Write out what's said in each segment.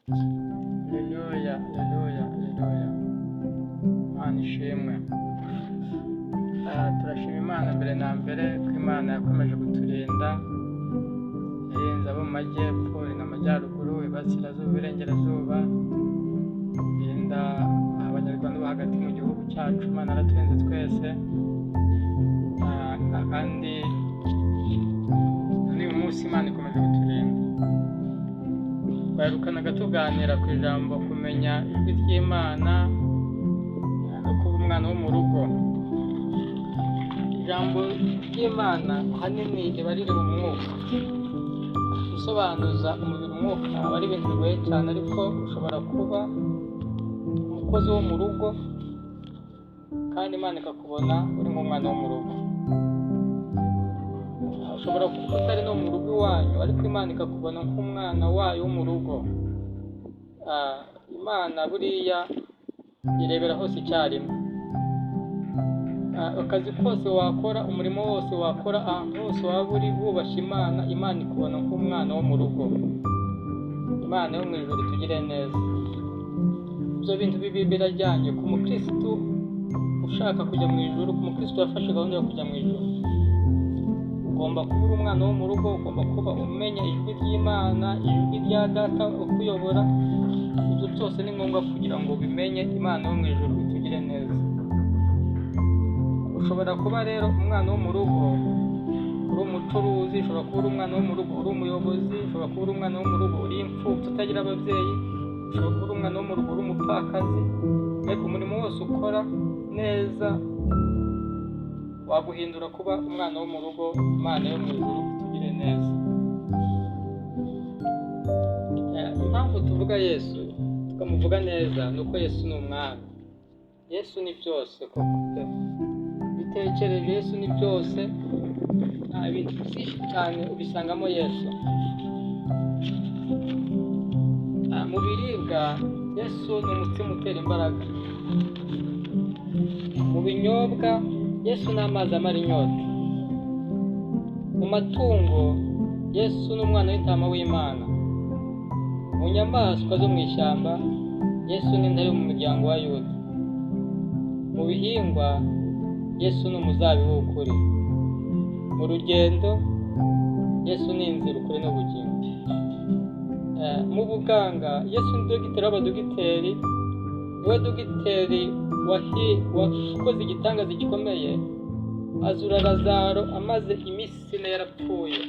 Haleluya, haleluya, haleluya. Imana ishimwe. Turashima Imana mbere na mbere ko Imana yakomeje kuturinda, yarinze abo mu majyepfo, irinda amajyaruguru, iburasirazuba, iburengerazuba, irinda Abanyarwanda bo hagati mu gihugu cyacu. Imana yaraturinze twese. Kandi n'uyu munsi Imana ikomeje kuturinda. Twaherukanaga tuganira ku ijambo kumenya ijwi ry'Imana no kuba umwana wo mu rugo. Ijambo ry'Imana ahanini riba riri mu mwuka. Gusobanuza umubiri umwuka aba ari ibintu bigoye cyane, ariko ushobora kuba umukozi wo mu rugo kandi Imana ikakubona uri nk'umwana wo mu rugo. Ushobora kuba utari no mu rugo iwanyu, ariko Imana ikakubona nk'umwana wayo wo mu rugo. Imana buriya irebera hose icyarimwe. Akazi kose wakora, umurimo wose wakora, ahantu hose waba uri wubashye Imana, Imana ikubona nk'umwana wo mu rugo. Imana yo mu ijuru itugirire neza. Ibyo bintu bibi birajyanye ku mukristu ushaka kujya mu ijuru, ku mukristu wafashe gahunda yo kujya mu ijuru. Ugomba kuba uri umwana wo mu rugo, ugomba kuba umenya ijwi ry'Imana, ijwi rya Data ukuyobora. Ibyo byose ni ngombwa kugira ngo ubimenye. Imana yo mu ijuru itugire neza. Ushobora kuba rero umwana wo mu rugo uri umucuruzi, ushobora kuba uri umwana wo mu rugo uri umuyobozi, ushobora kuba uri umwana wo mu rugo uri imfubyi utagira ababyeyi, ushobora kuba uri umwana wo mu rugo uri umupfakazi, ariko umurimo wose ukora neza waguhindura kuba umwana wo mu rugo. Imana yo mu ijuru itugire neza. Impamvu tuvuga Yesu tukamuvuga neza ni uko Yesu ni umwami. Yesu ni byose koko pe. Bitekereje Yesu ni byose, ibintu byinshi cyane ubisangamo Yesu. Mu biribwa Yesu ni umutsima utera imbaraga. Mu binyobwa Yesu ni amazi amara inyota. Mu matungo Yesu ni umwana w'intama w'Imana. Mu nyamaswa zo mu ishyamba Yesu ni intare yo mu muryango wa Yuda. Mu bihingwa Yesu ni umuzabibu w'ukuri. Mu rugendo Yesu ni inzira, ukuri n'ubugingo. Mu buganga Yesu ni dogiteri w'abadogiteri, niwe dogiteri wakoze igitangaza gikomeye, azura Lazaro amaze iminsi ine yarapfuye.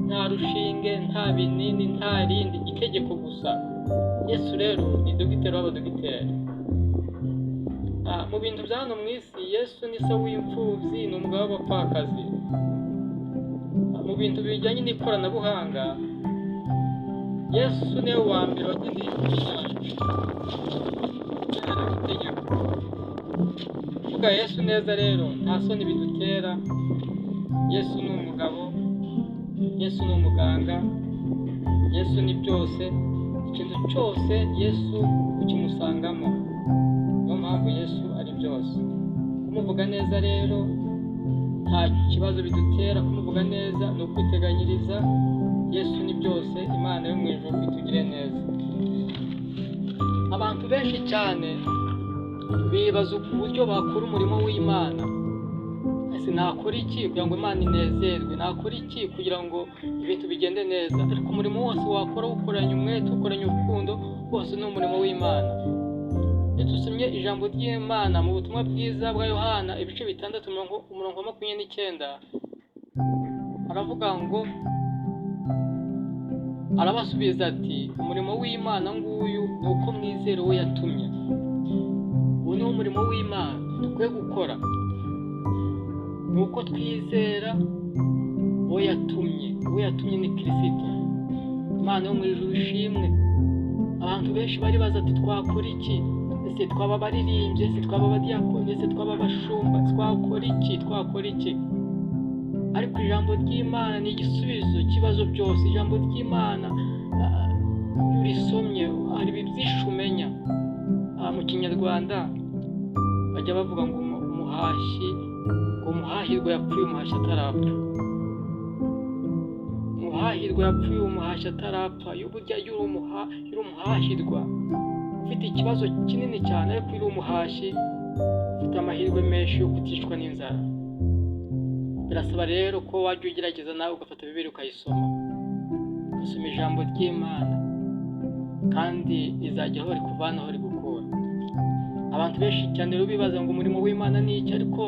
Nta rushinge, nta binini, nta rindi, itegeko gusa. Yesu rero ni dogiteri w'abadogiteri. Mu bintu bya hano mu isi Yesu ni se w'imfubyi, ni umugabo w'abapfakazi. Mu bintu bijyanye n'ikoranabuhanga Yesu niwe wa mbere wageneye itegeko. Kuvuga Yesu neza rero nta soni bidutera. Yesu ni umugabo, Yesu ni umuganga, Yesu ni byose. Ikintu cyose Yesu ukimusangamo. Niyo mpamvu Yesu ari byose. Kumuvuga neza rero nta kibazo bidutera. Kumuvuga neza ni ukwiteganyiriza. Yesu ni byose. Imana yo mu ijuru itugire neza. Abantu benshi cyane bibaza uburyo bakora umurimo w'Imana. Ese nakora iki kugira ngo Imana inezerwe? Nakora iki kugira ngo ibintu bigende neza? Ariko umurimo wose wakora uwukoranye umwete, uwukoranye urukundo, wose ni umurimo w'Imana. Iyo dusomye ijambo ry'Imana mu butumwa bwiza bwa Yohana ibice 6 umurongo wa 29, aravuga ngo arabasubiza ati umurimo w'Imana nguyu ni uko mwizera uwo yatumye. Uwo ni wo murimo w'Imana dukwiye gukora, ni uko twizera uwo yatumye. Uwo yatumye ni Kirisito. Imana yo mu ijuru ishimwe. Abantu benshi bari bazi ati twakora iki? Ese twaba abaririmbyi? Ese twaba abadiyakoni? Ese twaba abashumba? Twakora iki? Twakora iki? Ariko ijambo ry'Imana ni igisubizo cy'ibibazo byose. Ijambo ry'Imana iyo urisomye hari byinshi umenya. Mu Kinyarwanda bajya bavuga ngo umuhashyi, ngo umuhahirwa yapfuye umuhashyi atarapfa. Umuhahirwa yapfuye umuhashyi atarapfa. Iyo burya iyo uri umuhahirwa ufite ikibazo kinini cyane, ariko iyo uri umuhashyi ufite amahirwe menshi yo kuticwa n'inzara. Birasaba rero ko wajya ugerageza nawe ugafata Bibiliya ukayisoma, ugasoma ijambo ry'Imana, kandi rizagera aho rikuvana, aho rigukura. Abantu benshi cyane rero bibaza ngo umurimo w'Imana ni iki, ariko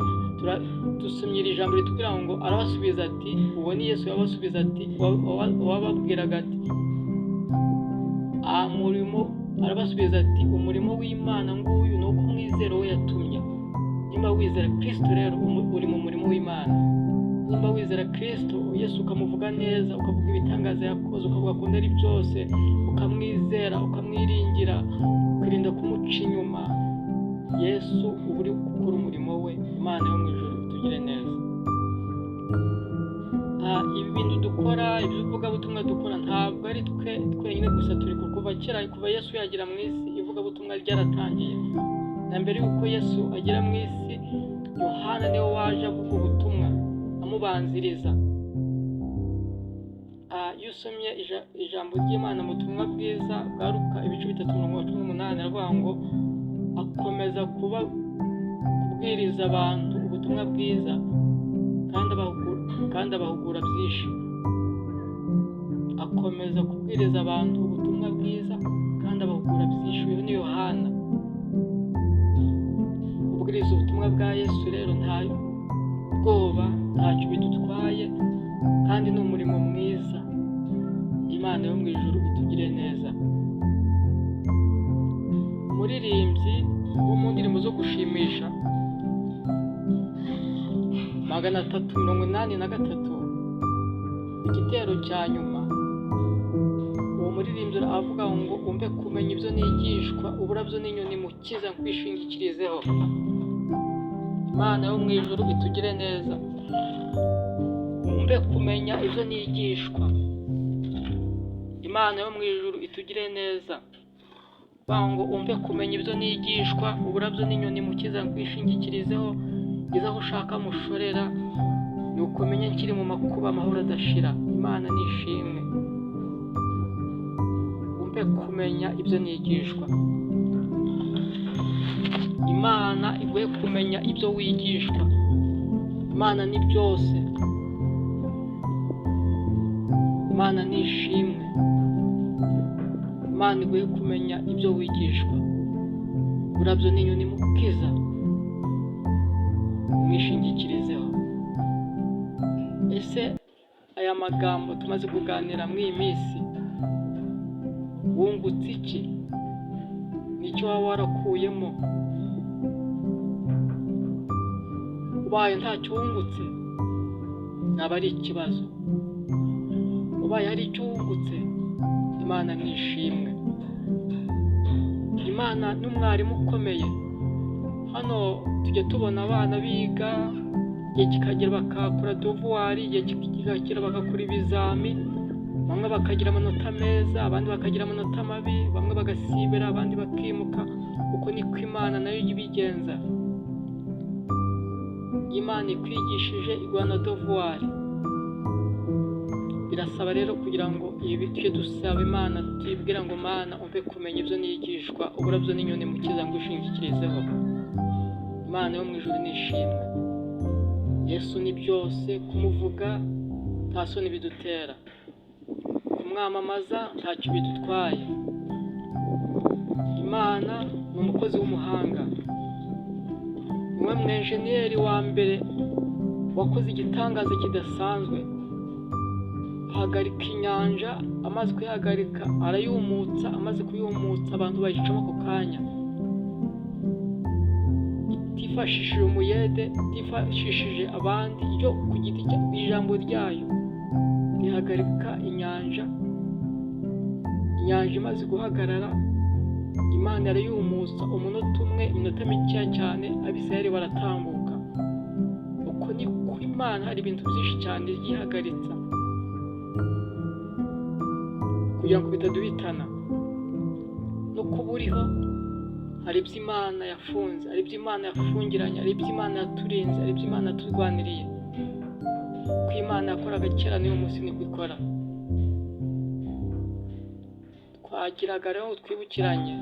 dusomye iri jambo ritubwira ngo arabasubiza ati, uwo ni Yesu yabasubiza ati, wababwiraga ati, umurimo, arabasubiza ati, umurimo w'Imana nguyu ni uko mwizera uwo yatumye. Nimba wizera Kristo rero uri mu murimo w'Imana. Nimba wizera Kristo Yesu ukamuvuga neza, ukavuga ibitangaza yakoze, ukavuga ko ari byose, ukamwizera, ukamwiringira, ukirinda kumuca inyuma, Yesu uba uri gukora umurimo we. Imana yo mu ijuru itugire neza. Ibi bintu dukora, iby'ivugabutumwa dukora, ntabwo ari twe twenyine gusa turi kuva kera, kuva Yesu yagera mu isi, ivugabutumwa ryaratangiye. Na mbere y'uko Yesu agera mu isi, Yohana niwe waje avuga ubutumwa amubanziriza. Iyo usomye ijambo ry'Imana mu butumwa bwiza bwa Luka ibice 3:18, aravuga ngo akomeza kubwiriza abantu ubutumwa bwiza kandi abahugura byinshi. Akomeza kubwiriza abantu ubutumwa bwiza kandi abahugura byinshi. Uyu ni Yohana. Kubwiriza ubutumwa bwa Yesu rero nta bwoba, ntacyo bidutwaye, kandi ni umurimo mwiza. Imana yo mu ijuru itugire neza. Umuririmbyi wo mu ndirimbo zo gushimisha 383, igitero cya nyuma, uwo muririmbyi avuga ngo umpe kumenya ibyo nigishwa, uburabyo n'inyoni mukiza nkwishingikirizeho. Imana yo mu ijuru itugire neza. Umpe kumenya ibyo nigishwa. Imana yo mu ijuru itugire neza. Ngo umpe kumenya ibyo nigishwa, uburabyo n'inyoni mukiza nkwishingikirizeho, ngeze aho ushaka mushorera, ni ukumenya nkiri mu makuba amahoro adashira. Imana nishimwe. Umpe kumenya ibyo nigishwa. Imana iguhe kumenya ibyo wigishwa. Imana ni byose. Imana nishimwe. Imana iguhe kumenya ibyo wigishwa. Uburabyo n'inyoni mukiza mwishingikirizeho. Ese aya magambo tumaze kuganira muri iyi minsi wungutse iki? Nicyo waba warakuyemo? Ubaye ntacyo wungutse naba ari ikibazo. Ubaye hari icyo wungutse, Imana nishimwe. Imana n'umwarimu ukomeye. Hano tujya tubona abana biga, igihe kikagera bakakora devoir, igihe kikagera bagakora ibizami, bamwe bakagira amanota meza, abandi bakagira amanota mabi, bamwe bagasibira, abandi bakimuka. Uko niko Imana nayo ijya ibigenza. Imana ikwigishije iguha na devoir. Birasaba rero kugira ngo ibi tujye dusaba Imana, tuyibwira ngo Mana umpe kumenya ibyo nigishwa, uburabyo n'inyoni mukiza ngushingikirizeho. Imana yo mu ijuru nishimwe. Yesu ni byose, kumuvuga nta soni bidutera, kumwamamaza ntacyo bidutwaye. Imana ni umukozi w'umuhanga, niwe mwenjeniyeri wa mbere wakoze igitangaza kidasanzwe, ahagarika inyanja, amaze kuyihagarika arayumutsa, amaze kuyumutsa abantu bayicamo ako kanya, itifashishije umuyede, itifashishije abandi, yo ku giti ijambo ryayo rihagarika inyanja. Inyanja imaze guhagarara, Imana irayumutsa umunota umwe, iminota mikeya cyane, Abisirayeli baratambuka. Uko niko Imana hari ibintu byinshi cyane yihagaritsa kugira ngo bitaduhitana. No kuba uriho hari ibyo Imana yafunze, hari ibyo Imana yafungiranye, hari ibyo Imana yaturinze, hari ibyo Imana yaturwaniriye. Uko Imana yakoraga kera n'uyu munsi niko ikora. Twagiraga rero twibukiranye,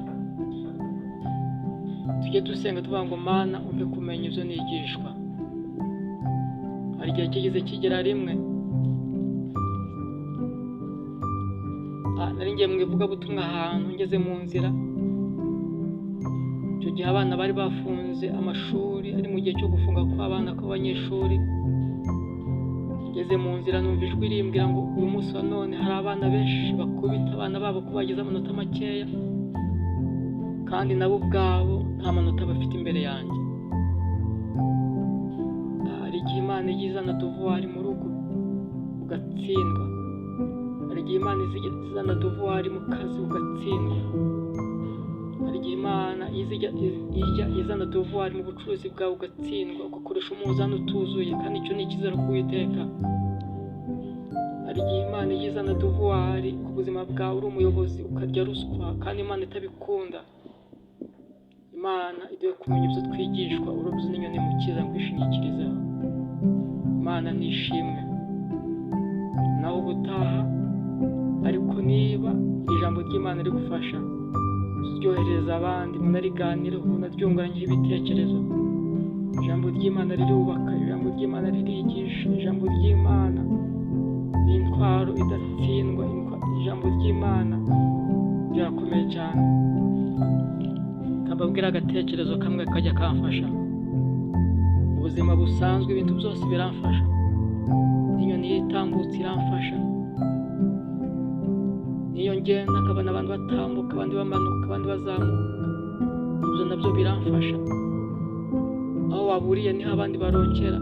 tujye dusenga tuvuga ngo: "Mana, umpe kumenya ibyo nigishwa." Hari igihe kigeze kigera rimwe, nari ngiye mu ivugabutumwa ahantu, ngeze mu nzira, icyo gihe abana bari bafunze amashuri, ari mu gihe cyo gufunga kw'abana kw'abanyeshuri. Ngeze mu nzira numva ijwi rimbwira ngo: "Uyu munsi wa none hari abana benshi bakubita abana babo ko bagize amanota makeya, kandi nabo ubwabo nta manota bafite imbere yanjye." Hari igihe Imana ijya izana devoir mu rugo ugatsindwa. Hari igihe Imana izana devoir mu kazi ugatsindwa. Hari igihe Imana ijya izana devoir mu bucuruzi bwawe ugatsindwa, ugakoresha umunzani utuzuye, kandi icyo ni ikizira ku Uwiteka. Hari igihe Imana ijya izana devoir ku buzima bwawe uri umuyobozi, ukarya ruswa, kandi Imana itabikunda. Imana iduhe kumenya ibyo twigishwa. Urobye n'inyoni mu cyiza kwishingikirizaho. Imana nishimwe. Nawe ubutaha. Ariko niba iri jambo ry'Imana rigufasha, ryohereza abandi, munariganireho, munaryunguranyeho ibitekerezo. Ijambo ry'Imana rirubaka, ijambo ry'Imana ririgisha, ijambo ry'Imana ni intwaro idatsindwa, ijambo ry'Imana rirakomeye cyane. Kababwira agatekerezo kamwe kajya kamfasha mu buzima busanzwe. Ibintu byose biramfasha, n'inyoni iyo itambutse iramfasha, niyo ngenda nkabona abantu batambuka, abandi bamanuka, abandi bazamuka, ibyo nabyo biramfasha. Aho waburiye niho abandi baronkera,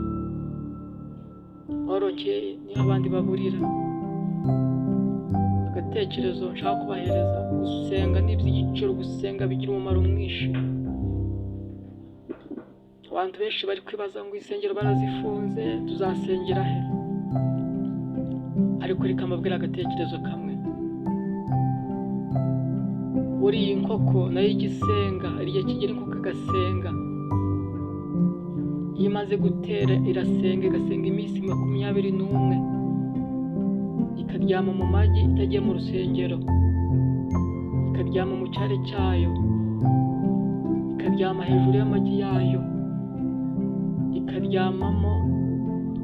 aho waronkeye niho abandi baburira. Agatekerezo nshaka kubahereza: gusenga ni iby'igiciro, gusenga bigira umumaro mwinshi. Abantu benshi bari kwibaza ngo: "Insengero barazifunze, tuzasengera he?" Ariko reka mbabwire agatekerezo kamwe. Buriya inkoko nayo ijya isenga. Hari igihe kigera inkoko igasenga. Iyo imaze gutera irasenga, igasenga iminsi 21, ikaryama mu magi itagiye mu rusengero, ikaryama mu cyari cyayo, ikaryama hejuru y'amagi yayo, ikaryamamo,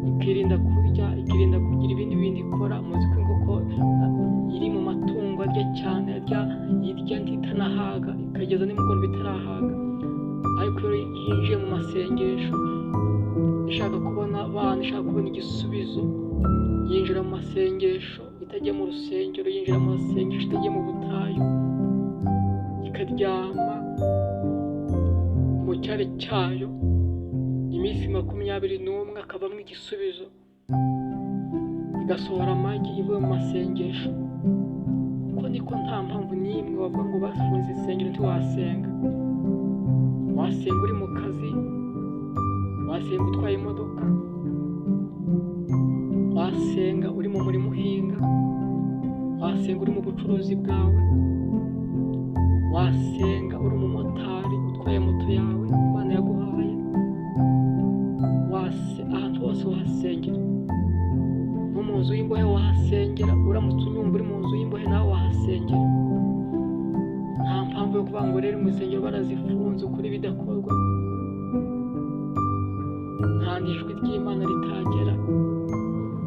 ikirinda kurya, ikirinda kugira ibindi bintu ikora. Muzi ko inkoko iri mu matungo arya cyane, arya irya itanahaga, ikageza nimugoroba itarahaga. Ariko iyo yinjiye mu masengesho ishaka kubona abana, ishaka kubona igisubizo, yinjira mu masengesho itagiye mu rusengero, yinjira mu masengesho itagiye mu butayu, ikaryama mu cyari cyayo iminsi 21, akavamo igisubizo, igasohora amagi ivuye mu masengesho. Uko niko nta mpamvu n'imwe wavuga ngo bafunze insengero ntiwasenga. Wasenga uri mu kazi, wasenga utwaye imodoka, wasenga uri mu murima uhinga, wasenga uri mu bucuruzi bwawe, wasenga uri umumotari utwaye moto yawe Imana yaguhaye, ahantu hose wahasengera. No mu nzu y'imbohe wahasengera. Uramutse unyumva uri mu nzu y'imbohe, nawe wahasengera. Nta mpamvu yo kuvuga ngo rero mu insengero barazifunze ukuri bidakorwa. Nta ijwi ry'Imana ritagera.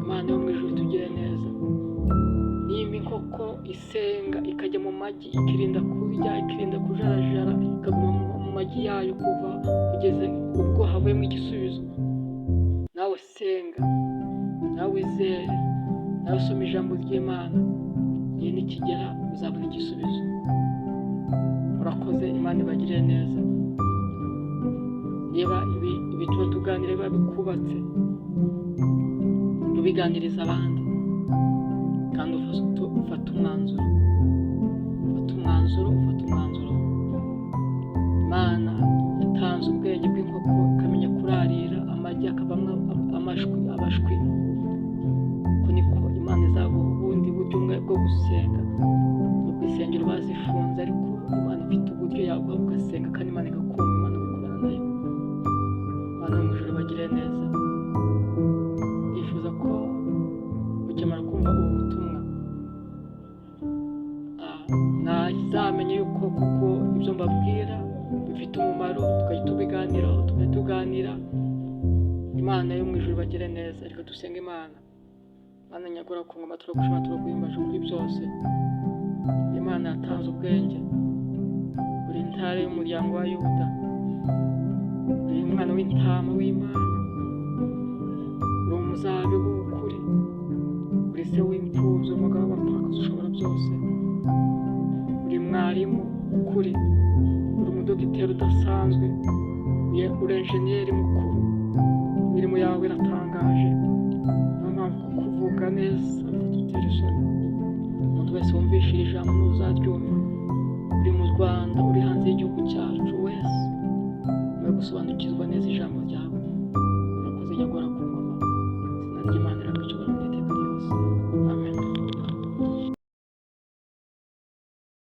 Imana yo mu ijuru itugire neza. Nimba inkoko isenga ikajya mu magi, ikirinda kurya, ikirinda kujarajara, ikaguma mu magi yayo kuva kugeza ubwo havuyemo igisubizo, nawe senga, nawe wizere, nawe usoma ijambo ry'Imana, igihe nikigera uzabona igisubizo. Murakoze, Imana ibagirire neza. Niba ibi tuba tuganira biba bikubatse, ubiganiriza abandi, kandi ufate umwanzuro, ufate umwanzuro, ufate umwanzuro. Imana yatanze ubwenge bw'inkoko, ikamenya kurarira amagi akavamo amashwi, abashwi. Uko niko Imana izaguha ubundi buryo bwo gusenga. Nubwo insengero bazifunze, ariko Imana ifite uburyo yaguha ugasenga, kandi Imana igakumva, Imana ugakorana nayo. Imana yo mu ijuru ibagirire neza. Ndifuza ko mukimara kumva ubu butumwa, Bazamenye yuko kuko ibyo mbabwira bifite umumaro, tukajya tubiganiraho, tukajya tuganira. Imana yo mu ijuru bagire neza. Reka dusenge Imana. Mana nyagora ku ngoma, turagushima, turaguhimbaje kuri byose. Imana yatanze ubwenge, uri intare y'umuryango wa Yuda, uri umwana w'intama w'Imana, uri umuzabibu w'ukuri, uri se w'imfubyi, umugabo w'abapfakazi, ushobora byose, uri mwarimu ukuri, uri umudogiteri udasanzwe, uri enjeniyeri mukuru. Imirimo yawe iratangaje. Niyo mpamvu kukuvuga neza bitadutera isoni. Umuntu wese wumvishe iri jambo n'uzaryumva.